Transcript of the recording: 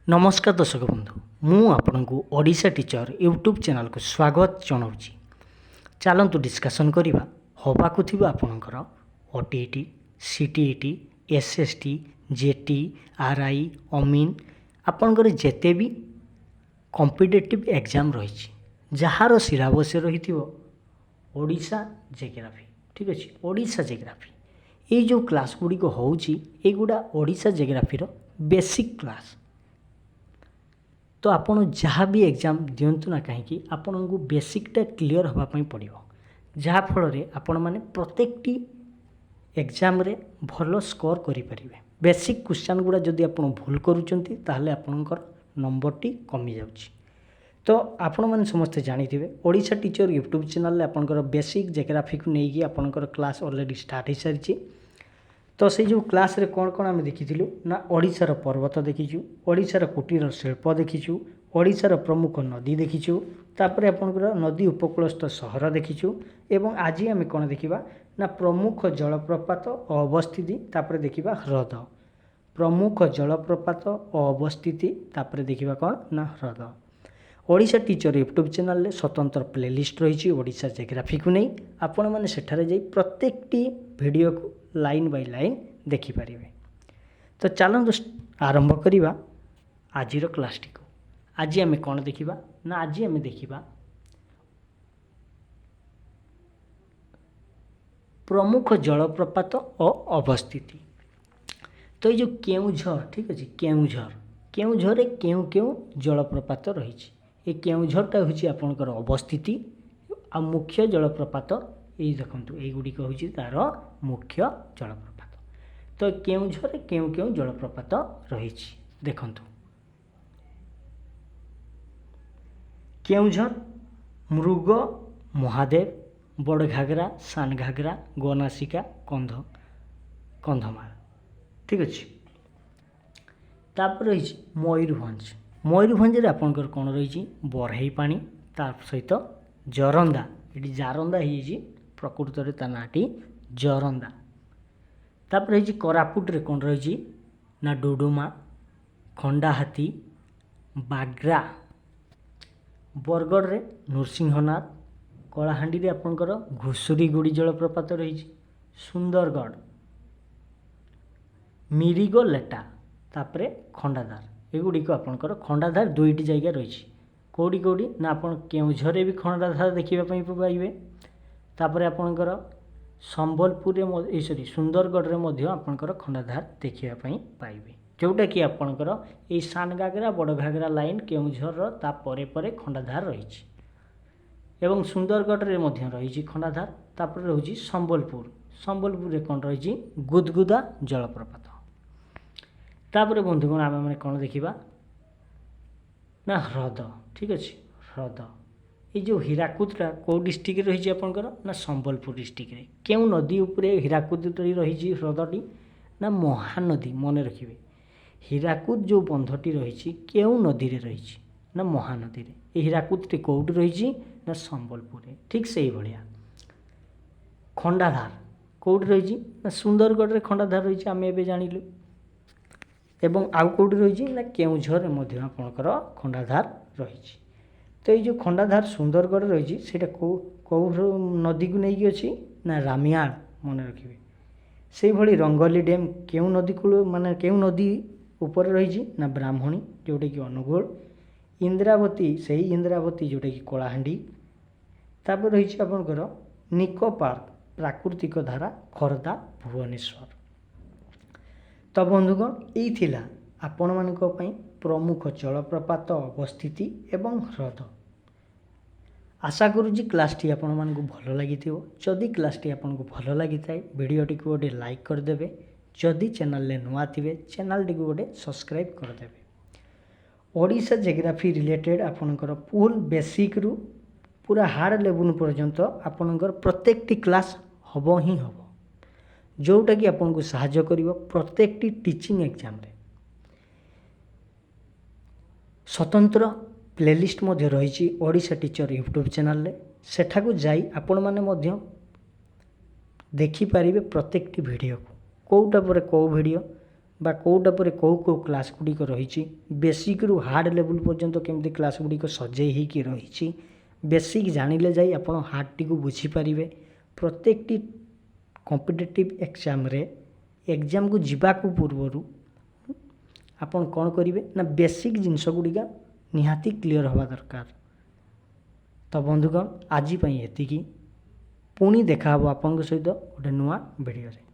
ନମସ୍କାର ଦର୍ଶକ ବନ୍ଧୁ, ମୁଁ ଆପଣଙ୍କୁ ଓଡ଼ିଶା ଟିଚର ୟୁଟ୍ୟୁବ୍ ଚ୍ୟାନେଲକୁ ସ୍ୱାଗତ ଜଣାଉଛି। ଚାଲନ୍ତୁ ଡିସ୍କସନ୍ କରିବା ହେବାକୁ ଥିବା ଆପଣଙ୍କର OTET, CTET, SST, JT, RI, ଅମିନ୍, ଆପଣଙ୍କର ଯେତେ ବି କମ୍ପିଟେଟିଭ୍ ଏକ୍ଜାମ୍ ରହିଛି, ଯାହାର ସିଲାବସ୍ ରହିଥିବ ଓଡ଼ିଶା ଜିଓଗ୍ରାଫି। ଠିକ୍ ଅଛି, ଓଡ଼ିଶା ଜିଓଗ୍ରାଫି ଏଇ ଯେଉଁ କ୍ଲାସ୍ ଗୁଡ଼ିକ ହେଉଛି, ଏଇଗୁଡ଼ା ଓଡ଼ିଶା ଜିଓଗ୍ରାଫିର ବେସିକ୍ କ୍ଲାସ୍। ତ ଆପଣ ଯାହା ବି ଏକ୍ଜାମ୍ ଦିଅନ୍ତୁ ନା କାହିଁକି, ଆପଣଙ୍କୁ ବେସିକ୍ଟା କ୍ଲିଅର୍ ହେବା ପାଇଁ ପଡ଼ିବ, ଯାହାଫଳରେ ଆପଣମାନେ ପ୍ରତ୍ୟେକଟି ଏକ୍ଜାମ୍ରେ ଭଲ ସ୍କୋର୍ କରିପାରିବେ। ବେସିକ୍ କ୍ୱେଶ୍ଚନ୍ ଗୁଡ଼ା ଯଦି ଆପଣ ଭୁଲ କରୁଛନ୍ତି, ତାହେଲେ ଆପଣଙ୍କର ନମ୍ବରଟି କମିଯାଉଛି। ତ ଆପଣମାନେ ସମସ୍ତେ ଜାଣିଥିବେ, ଓଡ଼ିଶା ଟିଚର୍ ୟୁଟ୍ୟୁବ୍ ଚ୍ୟାନେଲ୍ରେ ଆପଣଙ୍କର ବେସିକ୍ ଜିଓଗ୍ରାଫିକୁ ନେଇକି ଆପଣଙ୍କର କ୍ଲାସ୍ ଅଲରେଡ଼ି ଷ୍ଟାର୍ଟ ହେଇସାରିଛି। ତ ସେଇ ଯେଉଁ କ୍ଲାସ୍ରେ କ'ଣ କ'ଣ ଆମେ ଦେଖିଥିଲୁ ନା, ଓଡ଼ିଶାର ପର୍ବତ ଦେଖିଛୁ, ଓଡ଼ିଶାର କୁଟୀର ଶିଳ୍ପ ଦେଖିଛୁ, ଓଡ଼ିଶାର ପ୍ରମୁଖ ନଦୀ ଦେଖିଛୁ, ତାପରେ ଆପଣଙ୍କର ନଦୀ ଉପକୂଳସ୍ଥ ସହର ଦେଖିଛୁ ଏବଂ ଆଜି ଆମେ କ'ଣ ଦେଖିବା ନା ପ୍ରମୁଖ ଜଳପ୍ରପାତ ଓ ଅବସ୍ଥିତି, ତାପରେ ଦେଖିବା ହ୍ରଦ। ପ୍ରମୁଖ ଜଳପ୍ରପାତ ଓ ଅବସ୍ଥିତି, ତାପରେ ଦେଖିବା କ'ଣ ନା ହ୍ରଦ। ଓଡ଼ିଶା ଟିଚର ୟୁଟ୍ୟୁବ୍ ଚ୍ୟାନେଲରେ ସ୍ୱତନ୍ତ୍ର ପ୍ଲେଲିଷ୍ଟ ରହିଛି ଓଡ଼ିଶା ଜିଓଗ୍ରାଫିକୁ ନେଇ। ଆପଣମାନେ ସେଠାରେ ଯାଇ ପ୍ରତ୍ୟେକଟି ଭିଡ଼ିଓକୁ ଲାଇନ୍ ବାଇ ଲାଇନ୍ ଦେଖିପାରିବେ। ତ ଚାଲନ୍ତୁ ଆରମ୍ଭ କରିବା ଆଜିର କ୍ଲାସ୍ଟିକୁ। ଆଜି ଆମେ କ'ଣ ଦେଖିବା ନା, ଆଜି ଆମେ ଦେଖିବା ପ୍ରମୁଖ ଜଳପ୍ରପାତ ଓ ଅବସ୍ଥିତି। ତ ଏଇ ଯେଉଁ କେଉଁଝର, ଠିକ୍ ଅଛି, କେଉଁଝର, କେଉଁଝରରେ କେଉଁ କେଉଁ ଜଳପ୍ରପାତ ରହିଛି? ଏ କେଉଁଝରଟା ହେଉଛି ଆପଣଙ୍କର ଅବସ୍ଥିତି ଆଉ ମୁଖ୍ୟ ଜଳପ୍ରପାତ। ଏଇ ଦେଖନ୍ତୁ, ଏଇଗୁଡ଼ିକ ହେଉଛି ତା'ର ମୁଖ୍ୟ ଜଳପ୍ରପାତ। ତ କେଉଁଝରରେ କେଉଁ କେଉଁ ଜଳପ୍ରପାତ ରହିଛି ଦେଖନ୍ତୁ। କେଉଁଝର ମୃଗ ମହାଦେବ, ବଡ଼ ଘାଗରା, ସାନ ଘାଗରା, ଗୋନାସିକା, କନ୍ଧମାଳ। ଠିକ୍ ଅଛି। ତାପରେ ରହିଛି ମୟୂରଭଞ୍ଜ। ମୟୂରଭଞ୍ଜରେ ଆପଣଙ୍କର କ'ଣ ରହିଛି? ବରେହି ପାଣି, ତା ସହିତ ଜରନ୍ଦା। ଏଠି ଜାରନ୍ଦା ହେଇଯାଇଛି, ପ୍ରକୃତରେ ତା ନାଁଟି ଜରନ୍ଦା। ତାପରେ ହେଇଛି କୋରାପୁଟରେ କ'ଣ ରହିଛି ନା ଡୁଡୁମା, ଖଣ୍ଡାହାତୀ, ବାଗ୍ରା। ବରଗଡ଼ରେ ନୃସିଂହନାଥ, କଳାହାଣ୍ଡିରେ ଆପଣଙ୍କର ଘୁଷୁରୀଗୁଡ଼ି ଜଳପ୍ରପାତ ରହିଛି, ସୁନ୍ଦରଗଡ଼ ମିରିଗଲେଟା, ତାପରେ ଖଣ୍ଡାଧାର। ଏଗୁଡ଼ିକ ଆପଣଙ୍କର ଖଣ୍ଡାଧାର ଦୁଇଟି ଜାଗା ରହିଛି। କେଉଁଠି କେଉଁଠି ନା ଆପଣ କେଉଁଝରରେ ବି ଖଣ୍ଡାଧାର ଦେଖିବା ପାଇଁ ପାଇବେ, ତାପରେ ଆପଣଙ୍କର ସମ୍ବଲପୁରରେ, ଏ ସରି, ସୁନ୍ଦରଗଡ଼ରେ ମଧ୍ୟ ଆପଣଙ୍କର ଖଣ୍ଡାଧାର ଦେଖିବା ପାଇଁ ପାଇବେ, ଯେଉଁଟାକି ଆପଣଙ୍କର ଏଇ ସାନ ଘାଗରା ବଡ଼ ଘାଗରା ଲାଇନ୍ କେଉଁଝରର ତା ପରେ ପରେ ଖଣ୍ଡାଧାର ରହିଛି ଏବଂ ସୁନ୍ଦରଗଡ଼ରେ ମଧ୍ୟ ରହିଛି ଖଣ୍ଡାଧାର। ତାପରେ ରହୁଛି ସମ୍ବଲପୁର। ସମ୍ବଲପୁରରେ କ'ଣ ରହିଛି? ଗୁଦଗୁଦା ଜଳପ୍ରପାତ। ତାପରେ ବନ୍ଧୁଗଣ, ଆମେମାନେ କ'ଣ ଦେଖିବା ନା ହ୍ରଦ। ଠିକ୍ ଅଛି, ହ୍ରଦ। ଏଇ ଯେଉଁ ହୀରାକୁଦଟା କେଉଁ ଡିଷ୍ଟ୍ରିକ୍ଟରେ ରହିଛି ଆପଣଙ୍କର ନା ସମ୍ବଲପୁର ଡିଷ୍ଟ୍ରିକ୍ଟରେ। କେଉଁ ନଦୀ ଉପରେ ହୀରାକୁଦଟି ରହିଛି, ହ୍ରଦଟି? ନା ମହାନଦୀ। ମନେ ରଖିବେ, ହୀରାକୁଦ ଯେଉଁ ବନ୍ଧଟି ରହିଛି କେଉଁ ନଦୀରେ ରହିଛି ନା ମହାନଦୀରେ। ଏ ହୀରାକୁଦଟି କେଉଁଠି ରହିଛି ନା ସମ୍ବଲପୁରରେ। ଠିକ୍ ସେଇଭଳିଆ ଖଣ୍ଡାଧାର କେଉଁଠି ରହିଛି ନା ସୁନ୍ଦରଗଡ଼ରେ ଖଣ୍ଡାଧାର ରହିଛି, ଆମେ ଏବେ ଜାଣିଲୁ। ଏବଂ ଆଉ କେଉଁଠି ରହିଛି ନା କେଉଁଝରରେ ମଧ୍ୟ ଆପଣଙ୍କର ଖଣ୍ଡାଧାର ରହିଛି। ତ ଏଇ ଯେଉଁ ଖଣ୍ଡାଧାର ସୁନ୍ଦରଗଡ଼ ରହିଛି, ସେଇଟା କେଉଁ କେଉଁ ନଦୀକୁ ନେଇକି ଅଛି ନା ରାମିଆଳ, ମନେ ରଖିବେ। ସେଇଭଳି ରଙ୍ଗଲି ଡ୍ୟାମ୍ କେଉଁ ନଦୀ କୂଳ, ମାନେ କେଉଁ ନଦୀ ଉପରେ ରହିଛି ନା ବ୍ରାହ୍ମଣୀ, ଯେଉଁଟାକି ଅନୁଗୁଳ। ଇନ୍ଦ୍ରାବତୀ, ସେଇ ଇନ୍ଦ୍ରାବତୀ ଯେଉଁଟାକି କଳାହାଣ୍ଡି। ତାପରେ ରହିଛି ଆପଣଙ୍କର ନିକୋ ପାର୍କ, ପ୍ରାକୃତିକ ଧାରା, ଖୋର୍ଦ୍ଧା, ଭୁବନେଶ୍ୱର। ତ ବନ୍ଧୁଗଣ, ଏଇ ଥିଲା ଆପଣମାନଙ୍କ ପାଇଁ ପ୍ରମୁଖ ଜଳପ୍ରପାତ ଅବସ୍ଥିତି ଏବଂ ହ୍ରଦ। ଆଶା କରୁଛି କ୍ଲାସ୍ଟି ଆପଣମାନଙ୍କୁ ଭଲ ଲାଗିଥିବ। ଯଦି କ୍ଲାସ୍ଟି ଆପଣଙ୍କୁ ଭଲ ଲାଗିଥାଏ, ଭିଡ଼ିଓଟିକୁ ଗୋଟେ ଲାଇକ୍ କରିଦେବେ। ଯଦି ଚ୍ୟାନେଲରେ ନୂଆ ଥିବେ, ଚ୍ୟାନେଲଟିକୁ ଗୋଟେ ସବସ୍କ୍ରାଇବ୍ କରିଦେବେ। ଓଡ଼ିଶା ଜିଓଗ୍ରାଫି ରିଲେଟେଡ଼୍ ଆପଣଙ୍କର ଫୁଲ୍ ବେସିକ୍ରୁ ପୁରା ହାର୍ଡ଼ ଲେବୁଲ୍ ପର୍ଯ୍ୟନ୍ତ ଆପଣଙ୍କର ପ୍ରତ୍ୟେକଟି କ୍ଲାସ୍ ହେବ ହିଁ ହେବ, ଯେଉଁଟାକି ଆପଣଙ୍କୁ ସାହାଯ୍ୟ କରିବ ପ୍ରତ୍ୟେକଟି ଟିଚିଂ ଏକ୍ଜାମ୍ରେ। ସ୍ୱତନ୍ତ୍ର ପ୍ଲେଲିଷ୍ଟ ମଧ୍ୟ ରହିଛି ଓଡ଼ିଶା ଟିଚର ୟୁଟ୍ୟୁବ୍ ଚ୍ୟାନେଲରେ। ସେଠାକୁ ଯାଇ ଆପଣମାନେ ମଧ୍ୟ ଦେଖିପାରିବେ ପ୍ରତ୍ୟେକଟି ଭିଡ଼ିଓକୁ, କେଉଁଟା ପରେ କେଉଁ ଭିଡ଼ିଓ। ବା କେଉଁଟା ପରେ କେଉଁ କେଉଁ କ୍ଲାସ୍ ଗୁଡ଼ିକ ରହିଛି, ବେସିକ୍ରୁ ହାର୍ଡ଼ ଲେବୁଲ୍ ପର୍ଯ୍ୟନ୍ତ କେମିତି କ୍ଲାସ୍ ଗୁଡ଼ିକ ସଜେଇ ହେଇକି ରହିଛି। ବେସିକ୍ ଜାଣିଲେ ଯାଇ ଆପଣ ହାର୍ଡ଼ଟିକୁ ବୁଝିପାରିବେ। ପ୍ରତ୍ୟେକଟି କମ୍ପିଟେଟିଭ୍ ଏକ୍ଜାମ୍ରେ ଏକ୍ଜାମ୍କୁ ଯିବାକୁ ପୂର୍ବରୁ ଆପଣ କ'ଣ କରିବେ ନା ବେସିକ୍ ଜିନିଷ ଗୁଡ଼ିକ ନିହାତି କ୍ଲିଅର୍ ହେବା ଦରକାର। ତ ବନ୍ଧୁଗଣ, ଆଜି ପାଇଁ ଏତିକି। ପୁଣି ଦେଖାହେବ ଆପଣଙ୍କ ସହିତ ଗୋଟେ ନୂଆ ଭିଡ଼ିଓରେ।